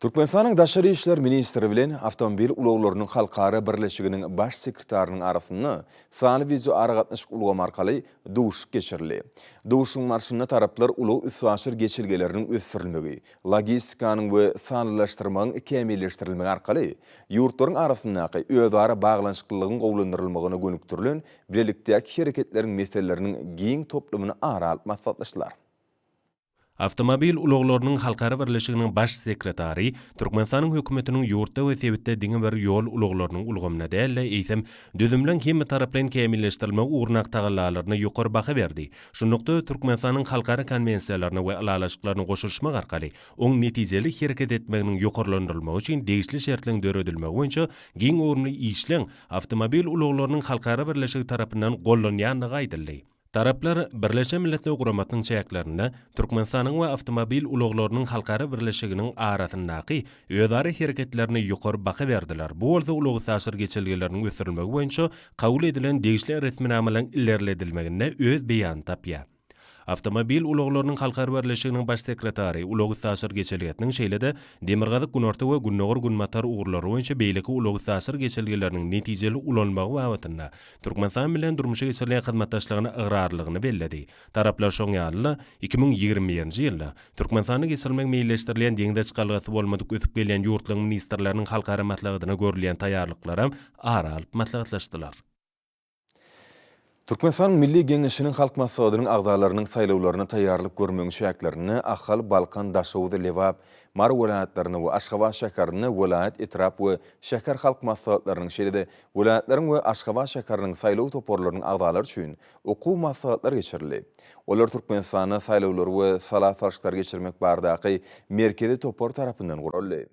Türkmenistanyň Daşary işler ministri bilen Awtomobil ulaglarynyň halkara birleşiginiň Baş sekretarynyň arasynda sanly wideoaragatnaşyk ulgamy arkaly duşuşyk geçirildi. Duşuşygyň barşynda taraplar ulag-üstaşyr geçelgeleriniň ösdürilmegi, logistikanyň we sanlylaşdyrmagyň kämilleşdirilmegi arkaly ýurtlaryň arasyndaky özara baglanyşyklylygyň gowulandyrylmagyna gönükdirilen bilelikdäki hereketleriň meseleleriniň giň toplumyny ara alyp maslahatlaşdylar. Awtomobil ulaglarynyň halkara birleşiginiň Baş sekretary Türkmenistanyň Hökümetiniň ýurtda we sebitde diňe bir ýol ulaglarynyň ulgamyna däl-de, eýsem, düzümleň hemmetaraplaýyn kämilleşdirilmegi ugrundaky tagallalaryna ýokary baha berdi. Şunlukda, Türkmenistanyň halkara konwensiýalaryna we ylalaşyklaryna goşulyşmak arkaly oň netijeli hereket etmeginiň ýokarlandyrylmagy üçin degişli şertleň döredilmegi boýunça giň göwrümli işleň Awtomobil ulaglarynyň halkara birleşigi tarapyndan gollanýandygy aýdyldy. Taraplar Birleşen Milletler Guramasynyň çäklerinde Türkmenistanyň we Awtomobil ulaglarynyň halkara birleşiginiň arasyndaky özara hereketlerine ýokary baha berdiler, bu bolsa ulag-üstaşyr geçelgeleriniň ösdürilmegi boýunça kabul edilen degişli resminamalaryň ilerledilmeginde öz beýanyny tapýar. Awtomobil ulaglarynyň halkara birleşiginiň Baş sekretary ulag-üstaşyr geçelgesiniň şeýle-de Demirgazyk-Günorta we Gündogar-Günbatar ugurlary boýunça beýleki ulag-üstaşyr geçelgeleriniň netijeli ulanylmagy babatynda Türkmenistan bilen durmuşa geçirilýän hyzmatdaşlygyna ygrarlylygyny belledi. Taraplar şoň ýaly-da, 2021-nji ýylda Türkmenistanda geçirilmegi meýilleşdirilýän deňze çykalgasy bolmadyk ösüp gelýän ýurtlaryň ministrleriniň halkara maslahatyna görülýän taýýarlyklaram ara alyp maslahatlaşdylar. Türkmenistanyň Milli Geňeşiniň Halk Maslahatynyň agzalarynyň saýlawlaryna taýýarlyk görmegiň çäklerinde Ahal, Balkan, Daşoguz, Lebap, Mary welaýatlarynda we Aşgabat şäherinde welaýat, etrap we şäher halk maslahatlarynyň, şeýle-de welaýatlaryň we Aşgabat şäheriniň saýlaw toparlarynyň agzalary üçin okuw maslahatlary geçirildi. Olar Türkmenistanda saýlawlary we sala salşyklary geçirmek baradaky Merkezi topar tarapyndan guraldy.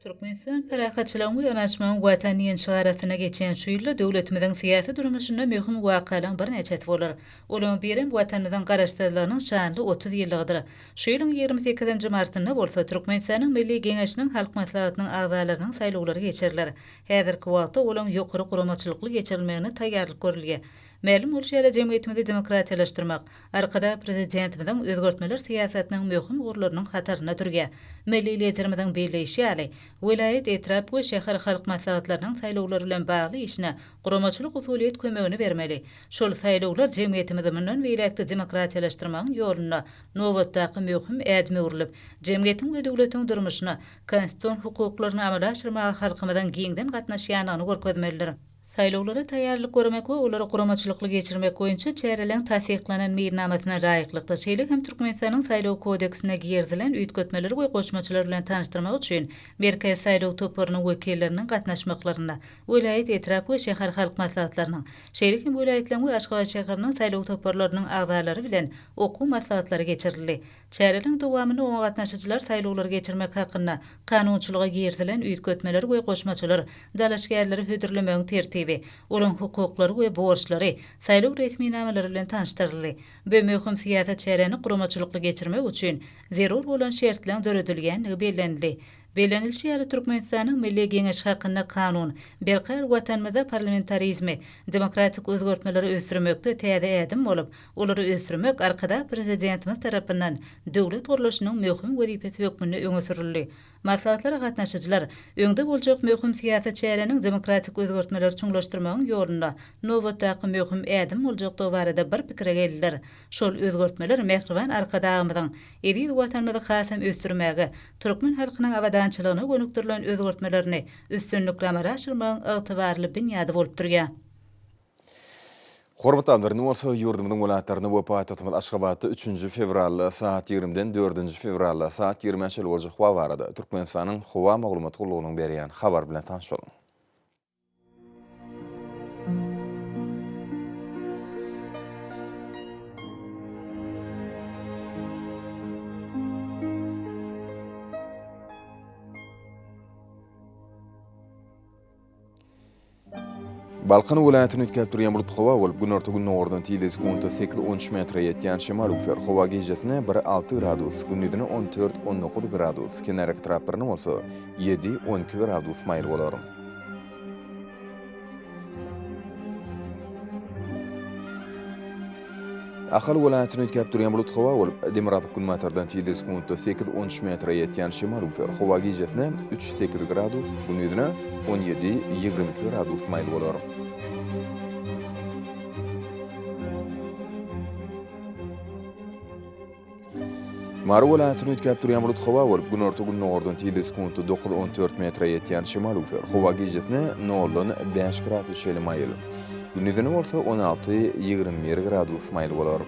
Türkmenistan parahatçylygyň we ynaşmagyň Watany diýen şygar astynda geçýän şu ýylda döwletimiziň syýasy durmuşynda möhüm wakalaryň birnäçesi bolar. Olaryň birem Watanymyzyň Garaşsyzlygynyň şanly 30 ýyllygydyr. Şu ýylyň 28-nji martynda bolsa Türkmenistanyň Milli Geňeşiniň Halk Maslahatynyň agzalarynyň saýlawlary geçiriler. Häzirki wagtda olaryň ýokary guramaçylykly geçirilmegine taýýarlyk görülýär. Mälim bolşy ýaly, jemgyýetimizi demokratiýalaşdyrmak Arkadag Prezidentimiziň özgertmeler syýasatynyň möhüm ugurlarynyň hatarynda durýar. Milli Liderimiziň belleýşi ýaly, welaýat, etrap we şäher halk maslahatlarynyň saýlawlary bilen bagly işine guramaçylyk-usulyýet kömegini bermeli. Şol saýlawlar jemgyýetimizi mundan beýläk-de demokratiýalaşdyrmagyň ýolunda nobatdaky möhüm ädime öwrülip, jemgyýetiň we döwletiň durmuşyna konstitusion hukuklaryny amala aşyrmaga halkymyzyň giňden gatnaşýandygyny görkezmelidir. Saýlawlara taýýarlyk görmek we olary guramaçylykly geçirmek boýunça çäreleriň tassyklanan meýilnamasyna laýyklykda, şeýle hem Türkmenistanyň Saýlaw kodeksine girizilen üýtgetmeler we goşmaçalar bilen tanyşdyrmak üçin Merkezi saýlaw toparynyň wekilleriniň gatnaşmaklarynda welaýat, etrap we şäher halk maslahatlarynyň, şeýle hem welaýatlaryň we Aşgabat şäheriniň saýlaw toparlarynyň agzalary bilen okuw maslahatlary geçirildi. Çäreleriň dowamynda oňa gatnaşyjylar saýlawlary geçirmek hakynda kanunçylyga girizilen üýtgetmeler we goşmaçalar, dalaşgärleri hödürlemegiň tertibi, olaryň hukuklary we borçlary, saýlaw resminamalary bilen tanyşdyryldy. Bu möhüm syýasy çäräni guramaçylykly geçirmek üçin zerur bolan şertleň döredilýändigi bellenildi. Bellenilişi ýaly, Türkmenistanyň Milli Geňeşi hakynda Kanun berkarar Watanymyzda parlamentarizmi, demokratik özgertmeleri ösdürmekde täze ädim bolup, olary ösdürmek Arkadag Prezidentimiz tarapyndan döwlet gurluşynyň möhüm wezipesi hökmünde öňe sürüldi. Maslahatlara gatnaşyjylar öňde boljak möhüm syýasy çäräniň demokratik özgertmeleri çuňlaşdyrmagyň ýolunda nobatdaky möhüm ädim boljakdygy barada bir pikire geldiler. Şol özgertmeler mähriban Arkadagymyzyň eziz Watanymyzy hasam ösdürmäge, türkmen halkynyň abadançylygyna gönükdirilen özgertmelerini üstünlikli amala aşyrmagyň ygtybarly binýady bolup durýar. Hormatly alymlar, indi bolsa ýurdumyzyň welaýatlarynda we paýtagtymyz Aşgabatda üçünji fewralda sagat ýigrimiden dördünji fewralda saat ýigrimä çenli boljak howa barada Türkmenistanyň Howa maglumat gullugynyň berýän habary bilen tanyş boluň. Balkan welaýatyny üýtgäp durýan bulut howa bolup, günorta-gündogardan tizligi sekuntda sekiz-on üç metre ýetýän şemal öwser. Howa gijesine bir alty gradus, gündizine on dört-on dokuz gradus, kenarýaka etraplarynda bolsa ýedi-on iki gradus maýyl bolar. Ahal welaýatyny üýtgäp durýan bulut howa bolup, demirgazyk-günbatardan tizligi sekuntda sekiz-on üç metre ýetýän şemal öwser. Howa gijesine üç-sekiz gradus, gündizine on ýedi-ýigrimi iki gradus maýyl bolar. Mary welaýatyny üýtgäp durýan bulut howa bolup, günorta-gündogardan tizligi sekuntda dokuz-on dört metre ýetýän şemal öwser. Howa gijesine noldan bäş gradus çenli maýyl, gündizine bolsa on alty, 21 gradus maýyl bolar.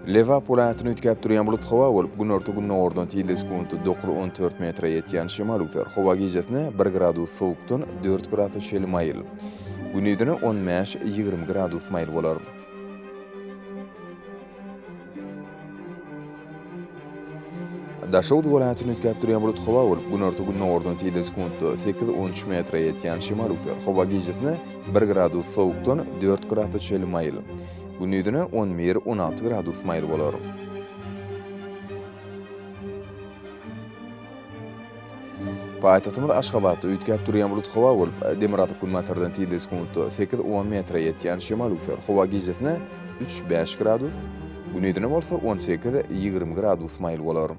Lebap welaýatyny üýtgäp durýan bulut howa bolup, günorta-gündogardan tizligi sekuntda dokuz-on dört metre ýetýän şemal öwser. Howa gijesine bir gradus sowukdan dört gradus çenli maýyl, gündizine on bäş, 20 gradus maýyl bolar. Daşoguz welaýatyny üýtgäp durýan bulut howa bolup, günorta-gündogardan tizligi sekuntda sekiz-on üç metre ýetýän şemal öwser. Howa gijesine bir gradus sowukdan dört gradus çenli maýyl. Gündizine 11, 16 gradus maýyl bolar. Paýtagtymyz Aşgabatda üýtgäp durýan bulut howa bolup, demirgazyk-günbatardan tizligi sekuntda sekiz, on metre ýetýän şemal öwser. Howa gijesine üç, bäş gradus, gündizine bolsa 18, 20 gradus maýyl bolar.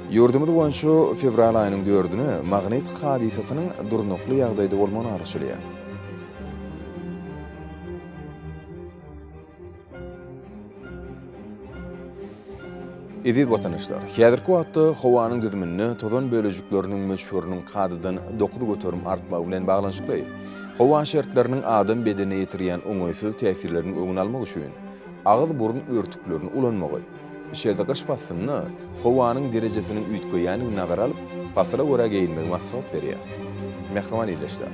Ýurdumyz boýunça fewral aýynyň dördüne magnit hadysasynyň durnukly ýagdaýda bolmagyna garaşylýar. Eziz watandaşlar, häzirki wagtda howanyň düzüminde tozan bölejikleriniň möçberiniň kadadan 9% artmagy bilen baglanyşykly, howa şertleriniň adam bedenine ýetirýän oňaýsyz täsirleriniň öňüni almak üçin agyz-burun örtüklerini ulanmagy, şeýle-de gyş paslynda howanyň derejesiniň üýtgeýändigini nazara alyp, pasyla görä geýinmegi maslahat berýäris. Mähriban ildeşler!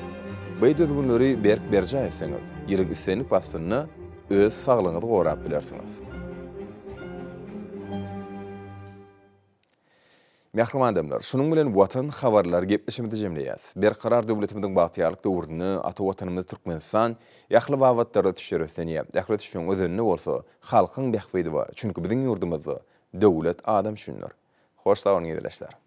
Bu düzgünleri berk berjaý etseňiz, ýylyň islendik paslynda öz saglygyňyzy gorap bilersiňiz. Mähriban adamlar, şunuň bilen Watan habarlary gepleşigimizi jemleýäs. Berkarar döwletimiziň bagtyýarlyk döwründe ata Watanymyz Türkmenistan ähli babatlarda ösüşlere beslenýär. Ähli ösüşiň özeninde bolsa halkyň bähbidi bar. Çünki biziň ýurdumyzda döwlet adam üçindir. Hoş sag boluň ildeşler!